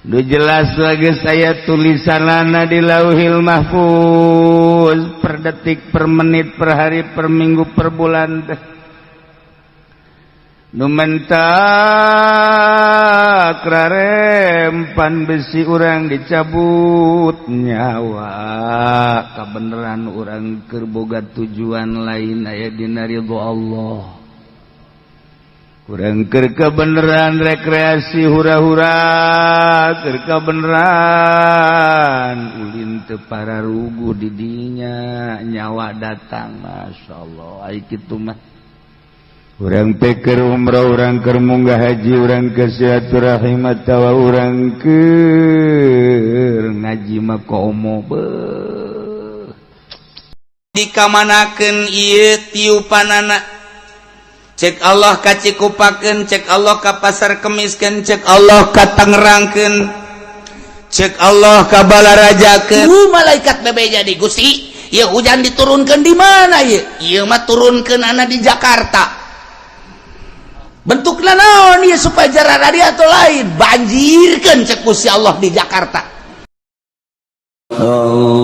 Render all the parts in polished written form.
Nu jelas lagi saya tulisanana di Lauhil Mahfuz, per detik, per menit, per hari, per minggu, per bulan teh. Nu mentak rarempan besi urang dicabut nyawa, kebenaran urang keur boga tujuan lain aya dina ridho Allah. Kurang keur kebenaran rekreasi hura-hura, keur kebenaran ulin teu pararuguh di dinya, nyawa datang. Masya Allah, ai kitu mah urang pikir umroh, urang keur munggah haji, urang ke silaturahim atawa urang keur ngaji mah komo beuh. Dikamanakeun ieu tiupanana? Cek Allah ka Cikupakeun, cek Allah ka Pasar Kemiskeun, cek Allah ka Tangerangkeun, cek Allah ka Balarajakeun. Malaikat bebeja di Gusti ya, hujan diturunkan di mana ya? Ieu mah turunkeun anak di Jakarta, bentukna naon ya supaya jarara atau lain banjirkan, cek Gusti Allah di Jakarta. اللهم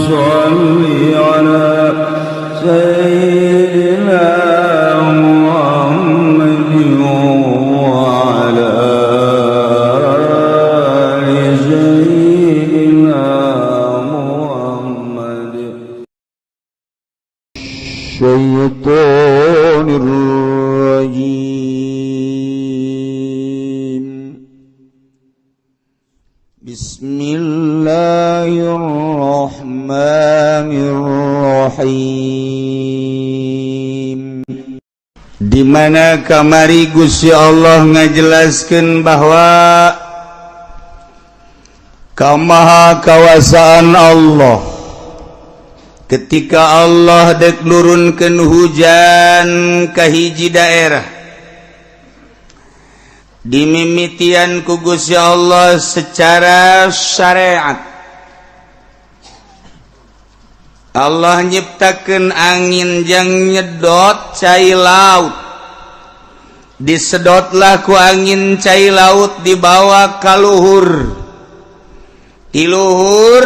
صل على سيدنا محمد وعلى آل سيدنا محمد. الشيطان الرجيم. بسم الله الرحمن الرحيم. Di mana kamari Gusti Allah ngajelaskeun bahwa kamaha kawasaan Allah ketika Allah dek nurunkeun hujan ka hiji daerah, dimimitian ku Gusti Allah secara syariat. Allah nyiptakeun angin yang nyedot cai laut. Disedotlah ku angin cai laut, dibawa ka luhur. Di luhur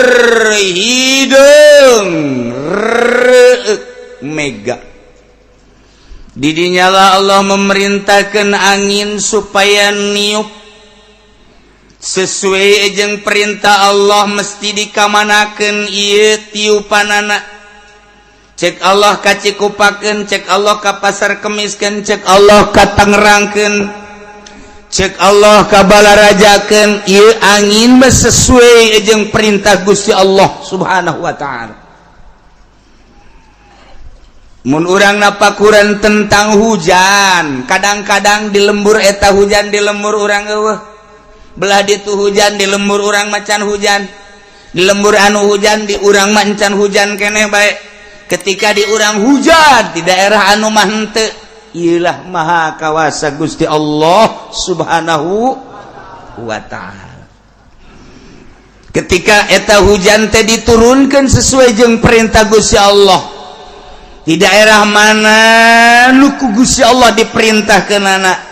hideung reuk mega. Didinyalah Allah memerintahkan angin supaya niup sesuai jeung perintah Allah. Mesti dikamanakeun ieu tiupanana? Cek Allah ka Cikupakeun, cek Allah ka Pasar Kemiskeun, cek Allah ka Tangerangkeun, cek Allah ka Balarajakeun. Ieu angin mah sesuai jeung perintah Gusti Allah Subhanahu wa Ta'ala. Mun urang napakuran tentang hujan, kadang-kadang di lembur eta hujan, di lembur urang euweuh. Belah ditu hujan, di lembur urang macan hujan. Di lembur anu hujan, di urang macan hujan keneh bae. Ketika di urang hujan, di daerah anu mah henteu. Iyalah maha kawasa Gusti Allah Subhanahu wa Ta'ala. Ketika eta hujan teh diturunkan sesuai jeung perintah Gusti Allah, di daerah mana nu ku Gusti Allah diperintahkan anak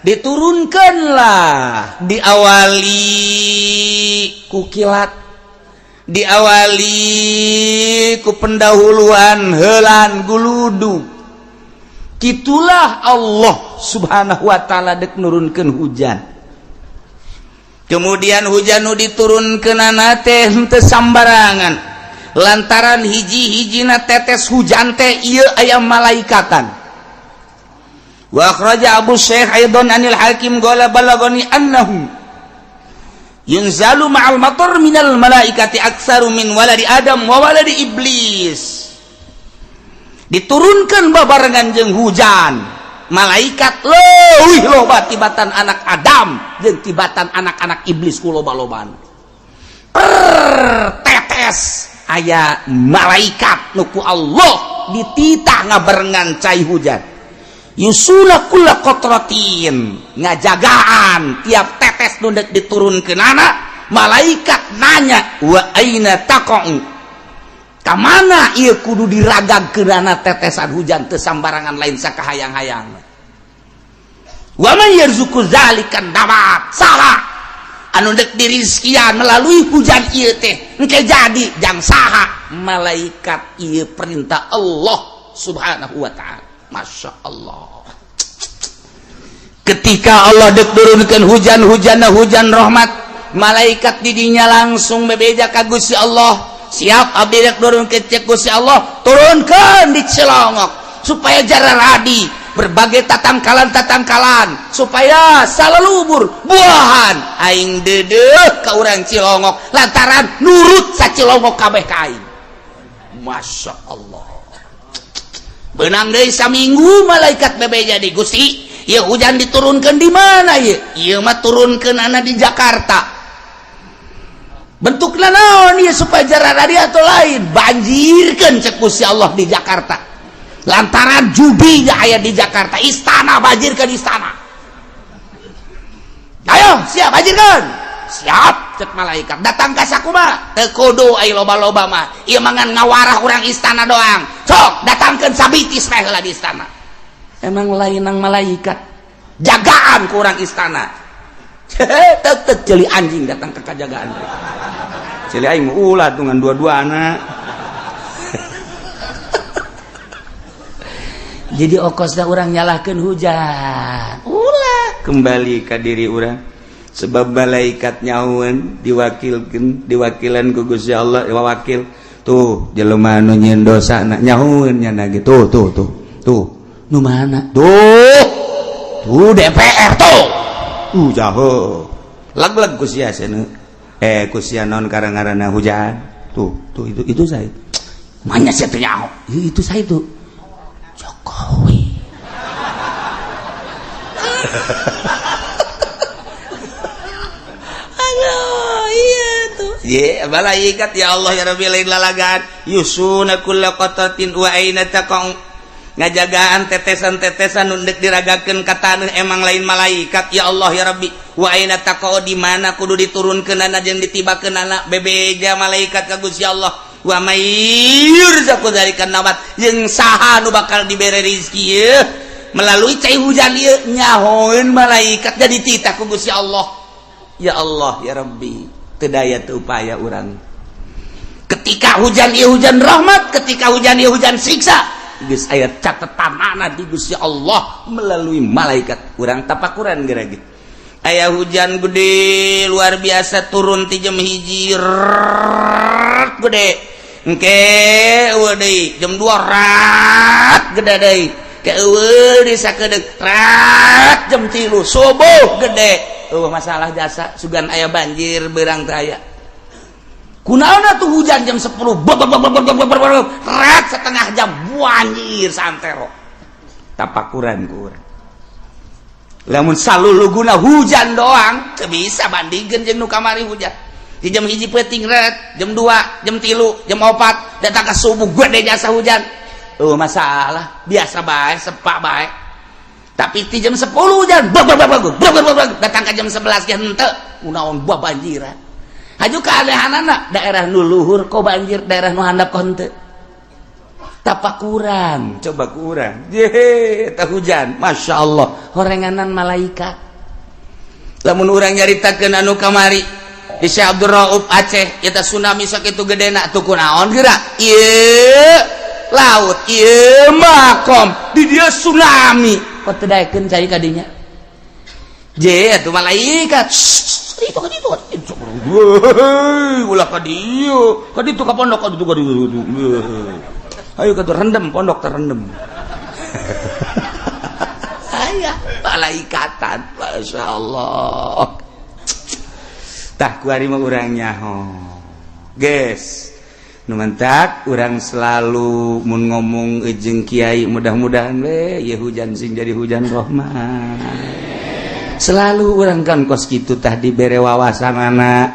diturunkanlah, diawali ku kilat, diawali ku pendahuluan helan guludu. Itulah Allah Subhanahu wa Ta'ala dek nurunkan hujan. Kemudian hujan nu diturunkeun teh henteu sambarangan, lantaran hiji-hijina tetes hujan teh ieu aya malaikatan. Wa akhraja Abu Syekh aidan anil Hakim qala balagani annahu yunzalu ma'al matar minal malaikati aktsaru min waladi Adam wa waladi Iblis. Diturunkan babarengan jeung hujan malaikat leuwih loba tibatan anak Adam jeung tibatan anak-anak iblis ku loba-lobaan. Per tetes aya malaikat nu ku Allah dititah ngabarengan cai hujan. Yusula kulla qatratin, ngajagaan tiap tetes nu dek diturunkeun anak malaikat nanya, wa aina taqa'u, ka mana ieu kudu diragagkeunana tetesan hujan? Teu sambarangan, lain sakahayang-hayang. Wa man yarzuqu zalikan nabat, saha anu dek dirizkian melalui hujan ieu teh engke jadi jang saha? Malaikat. Ieu perintah Allah Subhanahu wa Ta'ala. Masya Allah, ketika Allah dek turunkan hujan, hujan hujan rahmat, malaikat didinya langsung bebeja ka Gusti Allah, "Siap, abdi dek turunkeun." Cek Gusti Allah, "Turunkan di Cilongok supaya jararadi berbagai tatangkalan-tatangkalan, supaya salelubur buahan. Aing deudeuh ka urang Cilongok lantaran nurut sa Cilongok kabeh ka aing." Masya Allah, benang deui saminggu malaikat bebeja di Gusti, "Ya, hujan diturunkan di mana ya?" "Ieu mah turunkeun di Jakarta." "Bentukna naon ya, supaya jararadi atau lain?" "Banjirkan," cek Gusti Allah, "di Jakarta lantaran judi aya di Jakarta. Istana, banjirkan istana." "Ayo, siap, banjirkan." "Siap," cek malaikat. "Datang ka sakumaha?" "Teu kudu ai loba-loba mah, ieu mangan ngawarah urang istana doang. Sok datangkeun sabitis meh heula di istana." Emang lain nang malaikat jagaan ku urang istana. Tek ceuli anjing datang ke kajagaan, ceuli aing ulah dengan dua-dua anak. Jadi okosna urang nyalahkan hujan, ulah, kembali ke diri urang, sebab malaikat nyawan diwakilkan, diwakilan ku Gusti Allah, wakil tuh jelema nu nyieun dosa na nyahueun nya gitu. Tuh, tuh, tuh, nu mana tuh? Tuh DPR tuh. Jauh lag-lag ku sia cenah, eh, ku sia naon karang-ngaranna hujan. Tuh, tuh, itu saya. Mana sih nyaho itu? Saya itu Jokowi. Aduh, iya tuh. Ye, malaikat, ya Allah ya Rabbi, lain lalagan. Yusuna kulla qatratin wa aina taqau, ngajagaan tetesan-tetesan nu deuk diragakeun ka taneuh. Emang lain malaikat, ya Allah ya Rabbi. Wa aina taqau, di mana kudu diturunkeunana jeung ditibakeunana, bebeja malaikat ka Gusti Allah. Wa may yurzaqu dzalikan nabat, jeung saha nu bakal dibere rizki ieu melalui cai hujan ieu? Nyahoeun malaikat, jadi titah ku Gusti Allah. Ya Allah ya Rabbi, teu daya teu upaya urang. Ketika hujan ieu hujan rahmat, ketika hujan ieu hujan siksa, geus aya catetanana di Gusti Allah melalui malaikat. Urang tapakuran geura gitu, aya hujan gede luar biasa turun ti jam 1 gede, engke eueuh deui jam 2 rat gede deui, ke eueuh di sakedeuk rat jam 3 subuh gede. Eueuh masalah jasa, sugan aya banjir beurang teh aya. Kunaon tuh hujan jam 10 rat setengah jam banjir santero? Tapakuran ku urang. Lamun saluluguna hujan doang teu bisa bandingkeun jeung nu kamari. Hujan di jam 1 peuting ret, jam 2, jam 3, jam 4, datang ke subuh gede jasa hujan. Oh, masalah biasa bae, sepak bae. Tapi di jam 10 hujan bag bag bag bag bag bag bag, datang ke jam 11 ge henteu. Kunaon buah banjiran? Haju keanehanana, daerah nu luhur kok banjir, daerah nu handap kok henteu. Tapakuran. Coba kurang ye tah hujan, Masya Allah. Horenganan malaikat. Lamun urang nyaritakeun anu kamari di Syekh Abdul Rauf Aceh eta tsunami sakitu gedena tuh, kunaon geura ieu laut, ieu makom di dia tsunami? Kok teu daekeun cai kadinya? Je atuh malaikat. Itu kan, itu kan itu. Ulah ka dieu, ka ditu, ka pondok, ka ditu, ka ditu. Ayo ka rendem, pondok terendem. Aya malaikatan, Masya Allah. Tah, kuari mah urang nyaho, guys, nu mantak urang selalu mun ngomong jeung kiai, mudah-mudahan we ieu hujan sing jadi hujan rahmat. Selalu urang kan kos kitu tah, dibere wawasan anak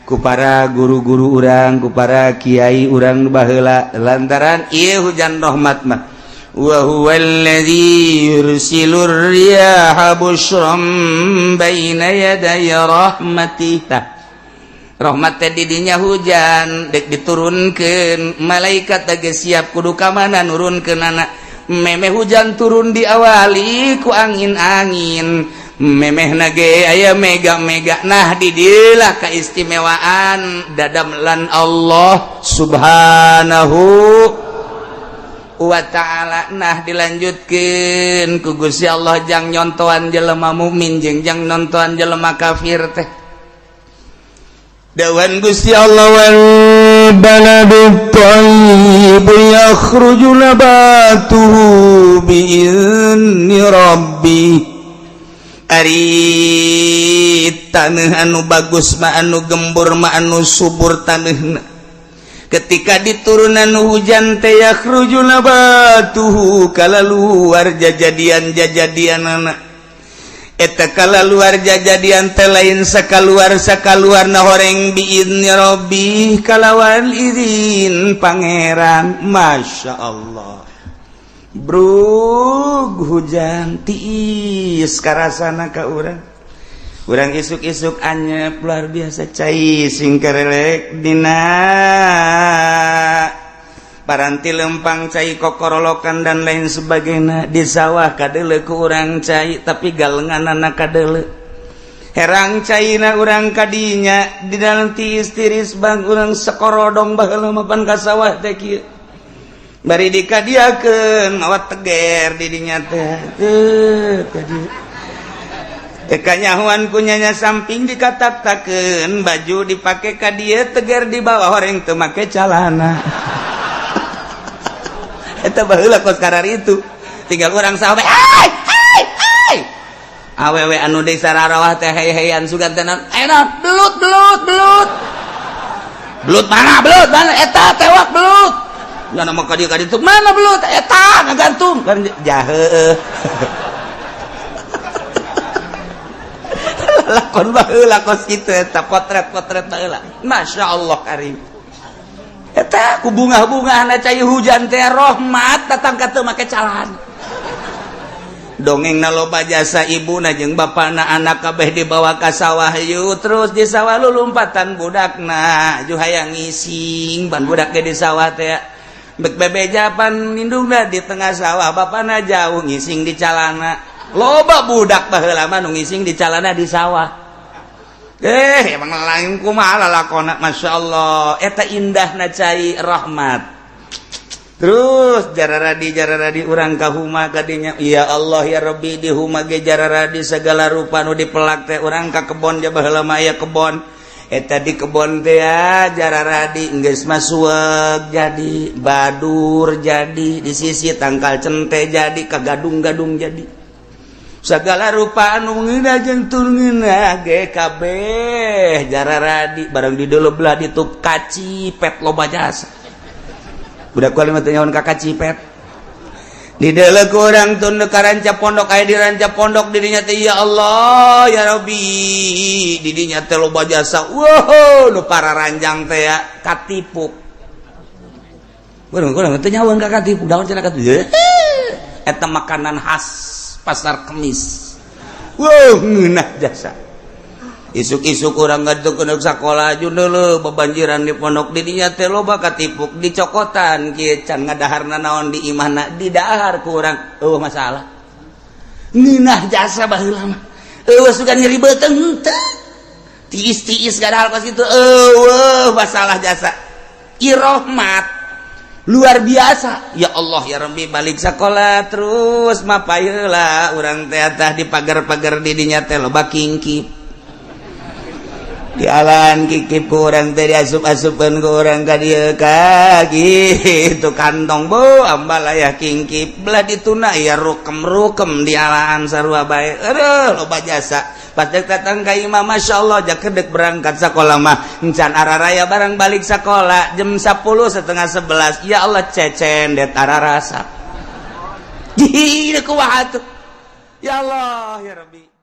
ku para guru-guru urang, ku para kiai urang baheula, lantaran ieu hujan rahmat mah wa huwallazi yursilur riyaha busyran baina yaday rahmatih. Tah, rahmat teh didinya hujan dek diturunkeun, malaikat teh siap kudu ka mana nurunkeun anak. Memeh hujan turun diawali ku angin-angin, memeh nage aya mega-mega. Nah, didilah keistimewaan dadamelan Allah Subhanahu wa ta'ala. Nah, dilanjutkan ku Gusti Allah jang nyontoan jelema mukmin jeung jang nyontoan jelema kafir teh. Dawan Gusti Allah, wal baladu thayyib yakhruju nabatuhu bi'izni rabbi. Ari tanah anu bagus mah, anu gembur mah, anu subur tanahna, ketika diturunan hujan teh yakhruju nabatuhu, kala luar jajadian jajadian anak eta. Kala luar jajadian teh lain sakaluar sakaluar na horeng, biizni rabbi, kalawan izin Pangeran. Masya Allah, brug hujan tiis karasana ka urang. Urang isuk-isuk anyep luar biasa, cai sing kerelek dina paranti lempang, cai kokorolokan dan lain sebagainya. Di sawah kadele ku urang cai, tapi galengan anak kadele herang caina urang kadinya di dalam tiis tiris bang urang sekorodong. Baheula mapan ka sawah teh kieu, bari dikadiakeun mawa teger di dinya teh. Teu kadi teh kanyahoan kunyanya samping dikatak-takeun, baju dipake ka dieu, teger di bawah, horeng teu make calana. Eta baheula kos karar itu. Tinggal urang sawah, hai hai hai, awewe anu desa rarawah teh hey-heyan sugan teh, enak belut belut belut belut, mana belut, mana eta tewak belut. Ya nama ka dieu ka ditu, mana belut eta ngagantung kan jahe. Lakon baheula kos kitu eta, potret-potret baheula. Masya Allah karim, eta ku bunga-bunga cai hujan teh rahmat datang ka teu make calana. Dongeng na loba jasa ibu na jeung bapakna, anak kabeh dibawa ka sawah yuk. Terus di sawah lu lompatan budakna ju hayang ngising ban budak ge di sawah teh bek bebejapan nindungna di tengah sawah, bapakna jauh ngising di calana. Loba budak baheula mah nu ngising di calana di sawah. Emang lain kumaha lalakona. Masya Allah, eta indahna cai rahmat. Terus jararadi jararadi urang ka huma kadinya, ya Allah ya Rabbi, di huma ge jararadi segala rupa nu dipelak teh. Urang ka kebon ja, baheula mah aya kebon eta, di kebon teh ya jararadi geus masuek jadi badur, jadi di sisi tangkal cente jadi kagadung-gadung, jadi segala rupa anu ngeunah jeung teu ngeunah ge kabeh jararadi. Barang di dulu belah ditu kacipet loba jasa. Budak kuali mah teu nyahoan ka kacipet. Di deuleu ku urang tun ka ranca pondok, aya di ranca pondok didinya teh, ya Allah ya Rabbi, didinya teh loba jasa. Wow, nu para ranjang teh ya katipuk. Urang urang teu nyahoan ka katipuk, daun cenah katipuk eta makanan khas Pasar Kemis. Wow, ngeunah jasa. Isuk-isuk urang ngaduk ke sakola dulu bebanjiran di pondok didinya teh loba katipuk dicokotan kieu, can ngadaharna naon di imahna didahar ku urang, eueuh masalah. Ngeunah jasa baheula mah, eueuh sugan nyeri beuteung teu tiis-tiis gadahal kos kitu, eueuh masalah jasa. Irohmat luar biasa, ya Allah ya Rabbi. Balik sekolah terus mapayeula urang teh tah di pagar-pagar didinya teh loba kingkip di alan kikip ku urang teh, diasup-asupan ku urang ka dieu ka gitu kantong bu ambal aya kingkip, belah dituna ya rukem-rukem di alaan sarua bae. Aduh, loba jasa. Pas dek datang ka imah, Masya Allah, jak kedek berangkat sekolah mah encan araraya. Barang balik sekolah jam 10 setengah 11, ya Allah, cecen det ararasa. Gih, kumaha tuh, ya Allah ya Rabbi.